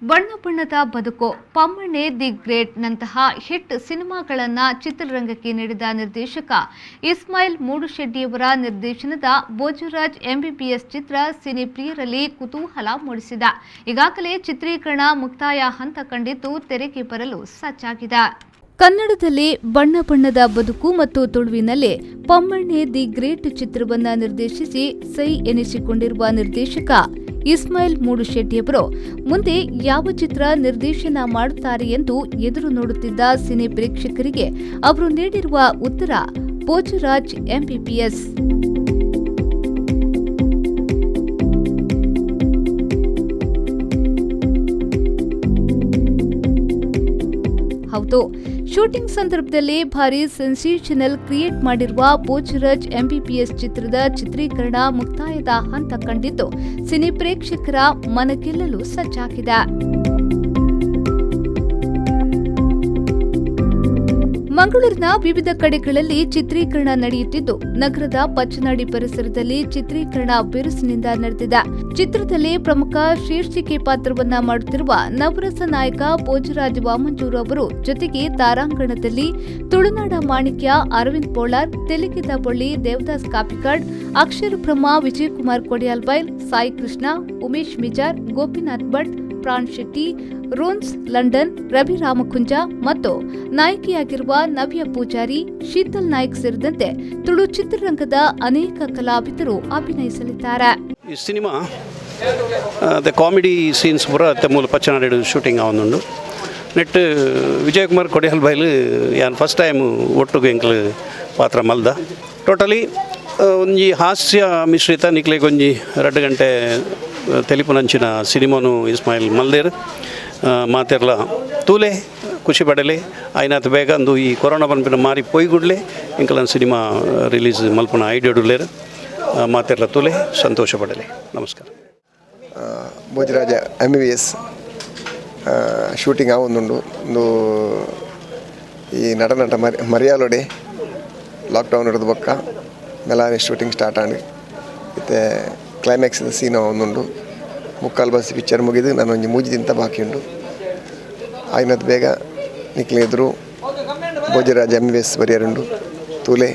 ಬಣ್ಣ ಬಣ್ಣದ ಬದುಕು, ಪಮ್ಮಣ್ಣೆ the great ನಂತಹ ಹಿಟ್ ಸಿನಿಮಾಗಳನ್ನು ಚಿತ್ರರಂಗಕ್ಕೆ ನೀಡಿದ ನಿರ್ದೇಶಕ ಇಸ್ಮಾಯಿಲ್ ಮೂಡುಶೆಡ್ಡಿಯವರ ನಿರ್ದೇಶನದ ಭೋಜರಾಜ್ ಎಂಬಿಬಿಎಸ್ ಚಿತ್ರ ಸಿನಿ ಪ್ರಿಯರಲ್ಲಿ ಕುತೂಹಲ ಮೂಡಿಸಿದೆ. ಈಗಾಗಲೇ ಚಿತ್ರೀಕರಣ ಮುಕ್ತಾಯ ಹಂತ ಕಂಡಿದ್ದು ತೆರೆಗೆ ಬರಲು ಸಜ್ಜಾಗಿದೆ. ಕನ್ನಡದಲ್ಲಿ ಬಣ್ಣ ಬಣ್ಣದ ಬದುಕು ಮತ್ತು ತುಳುವಿನಲ್ಲಿ ಪಮ್ಮಣ್ಣೆ the great ಚಿತ್ರವನ್ನು ನಿರ್ದೇಶಿಸಿ ಸೈ ಎನಿಸಿಕೊಂಡಿರುವ ನಿರ್ದೇಶಕ ಇಸ್ಮಾಯಿಲ್ ಮೂಡುಶೆಟ್ಟಿಯವರು ಮುಂದೆ ಯಾವ ಚಿತ್ರ ನಿರ್ದೇಶನ ಮಾಡುತ್ತಾರೆ ಎಂದು ಎದುರು ನೋಡುತ್ತಿದ್ದ ಸಿನಿ ಪ್ರೇಕ್ಷಕರಿಗೆ ಅವರು ನೀಡಿರುವ ಉತ್ತರ ಭೋಜರಾಜ್ ಎಂಬಿಬಿಎಸ್. ಹೌದು, ಶೂಟಿಂಗ್ ಸಂದರ್ಭದಲ್ಲಿ ಭಾರಿ ಸೆನ್ಸೇಷನಲ್ ಕ್ರಿಯೇಟ್ ಮಾಡಿರುವ ಭೋಜರಾಜ್ ಎಂಬಿಬಿಎಸ್ ಚಿತ್ರದ ಚಿತ್ರೀಕರಣ ಮುಕ್ತಾಯದ ಹಂತ ಕಂಡಿದ್ದು ಸಿನಿ ಪ್ರೇಕ್ಷಕರ ಮನಗೆಲ್ಲಲು ಸಜ್ಜಾಗಿದೆ. ಮಂಗಳೂರಿನ ವಿವಿಧ ಕಡೆಗಳಲ್ಲಿ ಚಿತ್ರೀಕರಣ ನಡೆಯುತ್ತಿದ್ದು, ನಗರದ ಪಚ್ಚನಾಡಿ ಪರಿಸರದಲ್ಲಿ ಚಿತ್ರೀಕರಣ ಬಿರುಸಿನಿಂದ ನಡೆದಿದೆ. ಚಿತ್ರದಲ್ಲಿ ಪ್ರಮುಖ ಶೀರ್ಷಿಕೆ ಪಾತ್ರವನ್ನ ಮಾಡುತ್ತಿರುವ ನವರಸ ನಾಯಕ ಭೋಜರಾಜ್ ವಾಮಂಜೂರು ಅವರು ಜೊತೆಗೆ ತಾರಾಂಗಣದಲ್ಲಿ ತುಳುನಾಡ ಮಾಣಿಕ್ಯ ಅರವಿಂದ್ ಪೋಳಾರ್, ತೆಲಿಗೆದ ಬೊಳ್ಳಿ ದೇವದಾಸ್ ಕಾಪಿಕಾಡ್, ಅಕ್ಷರ ಬ್ರಹ್ಮ ವಿಜಯಕುಮಾರ್ ಕೊಡಿಯಾಲ್ಬೈಲ್, ಸಾಯಿ ಕೃಷ್ಣ, ಉಮೇಶ್ ಮಿಜಾರ್, ಗೋಪಿನಾಥ್ ಭಟ್, ಪ್ರಾಣ್ ಶೆಟ್ಟಿ, ರೋನ್ಸ್ ಲಂಡನ್, ರವಿ ರಾಮಕುಂಜ ಮತ್ತು ನಾಯಕಿಯಾಗಿರುವ ನವ್ಯ ಪೂಜಾರಿ, ಶೀತಲ್ ನಾಯ್ಕ್ ಸೇರಿದಂತೆ ತುಳು ಚಿತ್ರರಂಗದ ಅನೇಕ ಕಲಾವಿದರು ಅಭಿನಯಿಸಲಿದ್ದಾರೆ. ಈ ಸಿನಿಮಾ the comedy scenes ಪೂರ ಮೂಲ ಪಚ್ಚನಾಡು ಶೂಟಿಂಗ್ ಆವೊಂದುಂಡು. ನೆಟ್ ವಿಜಯಕುಮಾರ್ ಕೊಡಿಯಾಲ್ ಬೈಲ್ ಯಾನ್ ಫಸ್ಟ್ ಟೈಮ್ ಒಟ್ಟುಗು ಎಂಕ್ಲು ಪಾತ್ರ ಮಲ್ದ. ಟೋಟಲಿ ಒಂಜಿ ಹಾಸ್ಯ ಮಿಶ್ರಿತ ನಿಕ್ಲೆಗ್ ಒಂಜಿ 2 ಗಂಟೆ ತೆಲಿಪುನಂಚಿನ ಸಿನಿಮಾನು ಇಸ್ಮಾಯಿಲ್ ಮಲ್ದೇರ್. ಮಾತೆರ್ಲ ತೂಲೆ ಖುಷಿ ಪಡಲೆ ಆಯ್ನಾತ್ ಬೇಗ ಅಂದು ಈ ಕೊರೋನಾ ಪನ್ಪಿನ ಮಾರಿ ಪೋಯ್ಗುಡ್ಲೆ ಎಂಕಲನ್ ಸಿನಿಮಾ ರಿಲೀಸ್ ಮಲ್ಪುನ ಐಡಿಯಾ ಮಾತೆರ್ಲ ತೂಲೆ ಸಂತೋಷ ಪಡಲೆ. ನಮಸ್ಕಾರ. ಭೋಜರಾಜ ಎಂಬಿಬಿಎಸ್ ಶೂಟಿಂಗ್ ಆವೊಂದುಂಡು. ಒಂದು ಈ ನಟ ನಟ ಮರಿಯಾಲೋಡೆ ಲಾಕ್ಡೌನ್ ಹಿಡಿದು ಬೊಕ್ಕ ಮೆಲಾನಿ ಶೂಟಿಂಗ್ ಸ್ಟಾರ್ಟ್ ಆಂಡ್ ಇತ್ತೆ ಕ್ಲೈಮ್ಯಾಕ್ಸ್ ಸೀನ್ ಆವೊಂದುಂಡು. ಮುಕ್ಕಾಲು ಬಸ್ ಪಿಕ್ಚರ್ ಮುಗಿದು ನಾನು ಒಂಜಿ ಮೂಜಿ ದಿನತ ಬಾಕಿ ಉಂಡು. ಆಯ್ನತ್ ಬೇಗ ನಿಕ್ಲೆ ಎದುರು ಭೋಜರಾಜ ಎಂಬಿಬಿಎಸ್ ಬರಿಯರುಂಡು. ತೂಲೆ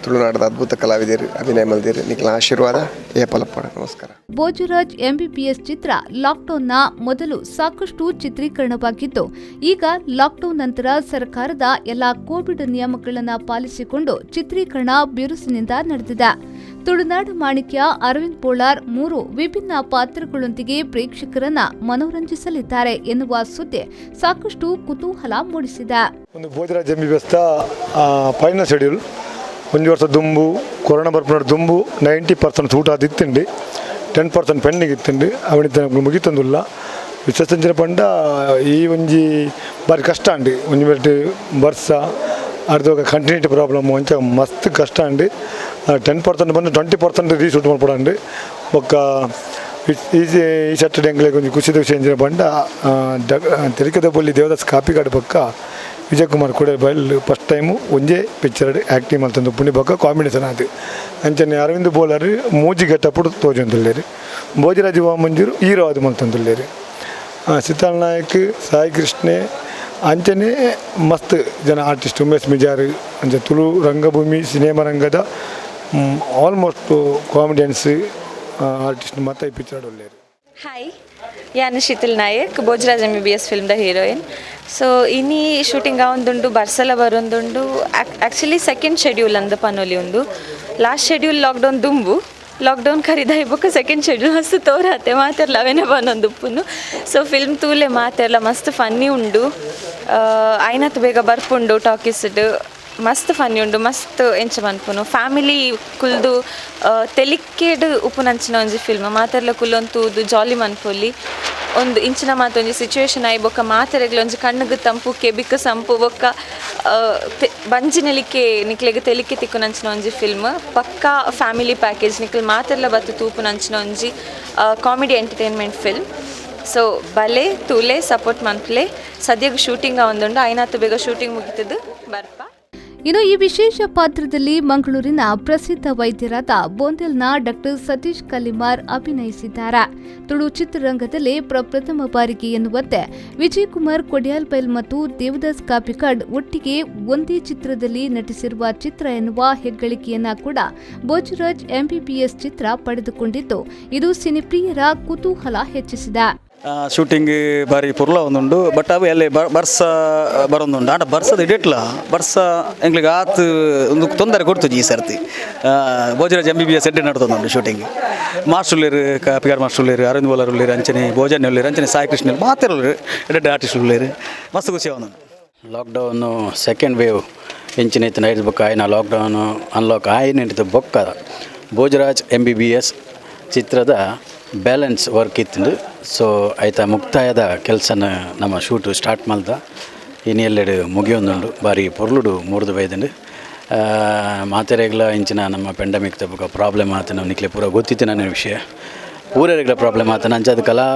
ತುಳುನಾಡದ ಅದ್ಭುತ ಕಲಾವಿದರು ಅಭಿನಯ ಮಲ್ದೇರು. ನಿಕ್ಲ ಆಶೀರ್ವಾದ ಏಪಲಪ್ಪಡ. ನಮಸ್ಕಾರ. ಭೋಜರಾಜ್ ಎಂಬಿಬಿಎಸ್ ಚಿತ್ರ ಲಾಕ್ಡೌನ್ನ ಮೊದಲು ಸಾಕಷ್ಟು ಚಿತ್ರೀಕರಣವಾಗಿದ್ದು, ಈಗ ಲಾಕ್ಡೌನ್ ನಂತರ ಸರ್ಕಾರದ ಎಲ್ಲ ಕೋವಿಡ್ ನಿಯಮಗಳನ್ನು ಪಾಲಿಸಿಕೊಂಡು ಚಿತ್ರೀಕರಣ ಬಿರುಸಿನಿಂದ ನಡೆದಿದೆ. ತುಳುನಾಡು ಮಾಣಿಕ್ಯ ಅರವಿಂದ್ ಪೋಳಾರ್ 3 ವಿಭಿನ್ನ ಪಾತ್ರಗಳೊಂದಿಗೆ ಪ್ರೇಕ್ಷಕರನ್ನ ಮನೋರಂಜಿಸಲಿದ್ದಾರೆ ಎನ್ನುವ ಸುದ್ದಿ ಸಾಕಷ್ಟು ಕುತೂಹಲ ಮೂಡಿಸಿದೆ. ಒಂದು ಭೋಜರಾಜ್ ಎಂಬಿಬಿಎಸ್ ಫೈನಲ್ ಶೆಡ್ಯೂಲ್ ಒಂಜಿ ವರ್ಷ ದುಂಬು ಕೊರೋನಾ ಬರ್ಪುನ ದುಂಬು 90% ಊಟ ಆದಿತ್ತುಂಡು, 10% ಪೆಂಡಿಂಗ್ ಇತ್ತುಂಡು. ಅವನಿತ ಮುಗಿತಂದುಲ್ಲ. ವಿಶ್ವಸಂಚನ ಪಂಡ ಈ ಒಂಜಿ ಬಾರಿ ಕಷ್ಟ ಅಂಡಿ. ಒಂಜಿ ಬೆಟ್ಟು ಬರ್ಸ ಅರ್ಧ ಕಂಟಿನ್ಯೂಟಿ ಪ್ರಾಬ್ಲಮ್ ಒಂಚ ಮಸ್ತ್ ಕಷ್ಟ ಅಂಡಿ. 10% ಬಂದು 20% ರೀಶೂಟ್ ಮಲ್ಪಡಂಡು. ಬೊಕ್ಕ ಈ ಸ್ಯಾಟರ್ಡೆ ಎಂಕ್ಲೆಗ್ ಒಂಜಿ ಖುಷಿದ ವಿಷಯ ಎಂಚಿನ ಪಂಡ ತೆಲಿಕೆದ ಬೊಲ್ಲಿ ದೇವದಾಸ್ ಕಾಪಿಕಾಡ್ ಬೊಕ್ಕ ವಿಜಯಕುಮಾರ್ ಕೊಡಿಯಾಲ್ಬೈಲ್ ಫಸ್ಟ್ ಟೈಮು ಒಂಜೇ ಪಿಕ್ಚರ್ ಆ್ಯಕ್ಟಿಂಗ್ ಮಲ್ತೊಂದು ಪುಣಿ ಬೊಕ್ಕ ಕಾಂಬಿನೇಷನ್ ಆದ್. ಅಂಚನೆ ಅರವಿಂದ್ ಬೋಳಾರ್ ಮೂಜಿ ಗೆಟಪ್ಪುಡು ತೋಜೊಂದುಲ್ಲೆರ್. ಭೋಜರಾಜ್ ವಾಮಂಜೂರು ಹೀರೋ ಆದ್ ಮಲ್ತೊಂದುಲ್ಲೆರ್. ಸಿತಾಲ್ ನಾಯಕ್, ಸಾಯಿ ಕೃಷ್ಣೆ ಅಂಚನೆ ಮಸ್ತ್ ಜನ ಆರ್ಟಿಸ್ಟ್ ಉಮೇಶ್ ಮಿಜಾರ್ ಅಂಚ ತುಳು ರಂಗಭೂಮಿ ಸಿನಿಮಾ ರಂಗದ ಆಲ್ಮೋಸ್ಟ್ ಕಾಮಿಡಿಯನ್ಸ್ ಆರ್ಟಿಸ್ಟ್ ಮತ್ತ ಈ ಪಿಕ್ಚರ್ ಉಲ್ಲೆರ್. ಹಾಯ್, ಯಾನ್ Sheetal Nayak, Bhojraj MBBS film the heroine. So ಇನಿ ಶೂಟಿಂಗ್ ಆವೊಂದುಂಡು, ಬರ್ಸಲ ಬರೊಂದುಂಡು. ಆ್ಯಕ್ಚುಲಿ ಸೆಕೆಂಡ್ ಶೆಡ್ಯೂಲ್ ಅಂದ್ ಪನೊಲಿ ಉಂದು. ಲಾಸ್ಟ್ ಶೆಡ್ಯೂಲ್ ಲಾಕ್ಡೌನ್ ದುಂಬು, ಲಾಕ್ಡೌನ್ ಕರಿದಾಯಿ ಬೊಕ್ಕ ಸೆಕೆಂಡ್ ಶೆಡ್ಯೂಲ್ ಮಸ್ತ್ ತೋರಾತೆ ಮಾತೆರ್ಲ ಅವೇನೆ ಪನೊಂದುಪ್ಪುನು. ಸೊ ಫಿಲ್ಮ್ ತೂಲೆ ಮಾತೆರ್ಲ, ಮಸ್ತ್ ಫನ್ನಿ ಉಂಡು. ಆಯ್ನತ್ ಬೇಗ ಬರ್ಪುಂಡು ಟಾಕೀಸ್ಡ್. ಮಸ್ತ್ ಫನ್ನಿ ಉಂಡು, ಮಸ್ತ್ ಎಂಚ ಪನ್ಪುನು ಫ್ಯಾಮಿಲಿ ಕುಲ್ದು ತೆಲಿಕೆಡ್ ಉಪ್ಪುನಂಚಿನ ಒಂಜಿ ಫಿಲ್ಮ್. ಮಾತೆರ್ಲ ಕುಲ್ಲೊಂದು ತೂದು ಜಾಲಿ ಮನ್ಪೊಲಿ. ಒಂದು ಇಂಚಿನ ಮಾತ ಒಂಜಿ ಸಿಚುವೇಶನ್ ಆಯಿ ಬೊಕ್ಕ ಮಾತೆರೆಗ್ಲ ಒಂಜಿ ಕಣ್ಣುಗು ತಂಪು, ಕೆಬಿಕ್ ಸಂಪು ಬೊಕ್ಕ ಬಂಜಿ ನೆಲಿಕೆ ನಿಕ್ಲೆಗ್ ತೆಲಿಕೆ ತಿಕ್ಕುನಂಚಿನ ಒಂಜಿ ಫಿಲ್ಮ್. ಪಕ್ಕಾ ಫ್ಯಾಮಿಲಿ ಪ್ಯಾಕೇಜ್. ನಿಕ್ಲ್ ಮಾತೆರ್ಲ ಬತ್ತು ತೂಪುನಂಚಿನ ಒಂಜಿ ಕಾಮಿಡಿ ಎಂಟರ್ಟೈನ್ಮೆಂಟ್ ಫಿಲ್ಮ್. ಸೊ ಬಲೆ ತೂಲೆ, ಸಪೋರ್ಟ್ ಮನ್ಪುಲೆ. ಸದ್ಯಗ್ ಶೂಟಿಂಗ್ ಆವೊಂದುಂಡು. ಆಯ್ನಾತ್ ಬೇಗ ಶೂಟಿಂಗ್ ಮುಗಿತದು ಬರ್ಪ. ಇನ್ನು ಈ ವಿಶೇಷ ಪಾತ್ರದಲ್ಲಿ ಮಂಗಳೂರಿನ ಪ್ರಸಿದ್ಧ ವೈದ್ಯರಾದ ಬೋಂದೆಲ್ನ ಡಾಕ್ಟರ್ ಸತೀಶ್ ಕಲಿಮಾರ್ ಅಭಿನಯಿಸಿದ್ದಾರೆ. ತುಳು ಚಿತ್ರರಂಗದಲ್ಲಿ ಪ್ರಪ್ರಥಮ ಬಾರಿಗೆ ಎನ್ನುವಂತೆ ವಿಜಯಕುಮಾರ್ ಕೊಡಿಯಾಲ್ಬೈಲ್ ಮತ್ತು ದೇವದಾಸ್ ಕಾಪಿಕಾಡ್ ಒಟ್ಟಿಗೆ ಒಂದೇ ಚಿತ್ರದಲ್ಲಿ ನಟಿಸಿರುವ ಚಿತ್ರ ಎನ್ನುವ ಹೆಗ್ಗಳಿಕೆಯನ್ನ ಕೂಡ ಭೋಜರಾಜ್ ಎಂಬಿಬಿಎಸ್ ಚಿತ್ರ ಪಡೆದುಕೊಂಡಿದ್ದು, ಇದು ಸಿನಿಪ್ರಿಯರ ಕುತೂಹಲ ಹೆಚ್ಚಿಸಿದೆ. ಶೂಟಿಂಗ್ ಬಾರಿ ಪೊರ್ಲ ಒಂದುಂಡು, ಬಟ್ ಅವು ಅಲ್ಲಿ ಬರ್ಸ ಬರೊಂದುಂಡು. ಆಂಡ ಬರ್ಸದ ಇಡಿಟ್ಲ ಬರ್ಸ ಎಂಕ್ಲೆಗ್ ಆತ್ ಒಂದು ತೊಂದರೆ ಕೊಡ್ತುಜಿ. ಈ ಸರ್ತಿ Bhojaraj M B B S ಎಡ್ಡೆ ನಡ್ತೊಂದುಂಡು ಶೂಟಿಂಗ್. ಮಾಸ್ಟರ್ ಉಲ್ಲೇರು, ಪಿಆರ್ ಮಾಸ್ಟರ್ ಉಲ್ಲೇರು, ಅರವಿಂದ್ ಬೋಲಾರ್ ಉಲ್ಲೇರು, ಅಂಚನೆ ಭೋಜನ್ ಉಲ್ಲೇರು, ಅಂಚನೆ ಸಾಯಿ ಕೃಷ್ಣ ಮಾತೆರ್ ಉಲ್ಲೇರು, ಎಡ್ಡೆ ಆರ್ಟಿಸ್ಟ್ ಉಲ್ಲೇರು. ಮಸ್ತ್ ಖುಷಿ ಆವೊಂದುಂಡು. ಲಾಕ್ಡೌನು ಸೆಕೆಂಡ್ ವೇವ್ ಎಂಚಿನ ಇತ್ತಿನ ಐದು ಬೊಕ್ಕ ಆಯ್ನ ಲಾಕ್ಡೌನು ಅನ್ಲಾಕ್ ಆಯ್ನ ಬೊಕ್ಕ Bhojaraj M B B S ಚಿತ್ರದ ಬ್ಯಾಲೆನ್ಸ್ ವರ್ಕ್ ಇತ್ತು. ಸೊ ಆಯ್ತಾ ಮುಕ್ತಾಯದ ಕೆಲಸನ ನಮ್ಮ ಶೂಟು ಸ್ಟಾರ್ಟ್ ಮಲ್ದ. ಇನಿ ಎಲ್ಲೆಡು ಮುಗಿಯೊಂದುಂಡು. ಬಾರಿ ಪೊರ್ಲುಡು ಮೂರ್ದು ಬೈದುಂಡು. ಮಾತೆರೆಗ್ಲ ಇಂಚಿನ ನಮ್ಮ ಪೆಂಡಮಿಕ್ ಬೊಕ್ಕ ಪ್ರಾಬ್ಲಮ್ ಆತನ ನಿಕ್ಲೆ ಪೂರ ಗೊತ್ತಿತ್ತು ನನ್ನ ವಿಷಯ. ಪೂರೆರೆಗ್ಲ ಪ್ರಾಬ್ಲಮ್ ಆತನ. ಅಂಚಾದ ಕಲಾ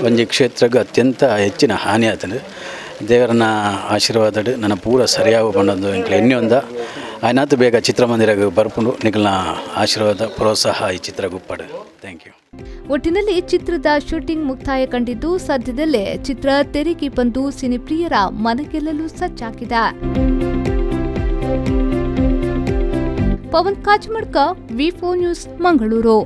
ಒಂಜಿ ಕ್ಷೇತ್ರಗ್ ಅತ್ಯಂತ ಹೆಚ್ಚಿನ ಹಾನಿ ಆತಂಡು. ದೇವರನ ಆಶೀರ್ವಾದಡ್ ನನ್ನ ಪೂರ ಸರಿಯಾವು ಪಂಡೊಂದು ಎಂಕ್ಲೆ ಎಣ್ಣೆ ಒಂದ. ಆಯ್ನಾತ್ ಬೇಗ ಚಿತ್ರಮಂದಿರಗ್ ಬರ್ಪುಂಡು. ನಿಕಲ್ನ ಆಶೀರ್ವಾದ, ಪ್ರೋತ್ಸಾಹ ಈ ಚಿತ್ರಗ್ ಉಪ್ಪಡ್. Thank you. ಒಟ್ಟಿನಲ್ಲಿ ಚಿತ್ರದ ಶೂಟಿಂಗ್ ಮುಕ್ತಾಯ ಕಂಡಿದ್ದು, ಸದ್ಯದಲ್ಲೇ ಚಿತ್ರ ತೆರೆಗೆ ಬಂದು ಸಿನಿಪ್ರಿಯರ ಮನಗೆಲ್ಲಲು ಸಜ್ಜಾಗಿದೆ. ಪವನ್ ಕಾಚಮಡ್ಕ, ವಿ4 ನ್ಯೂಸ್, ಮಂಗಳೂರು.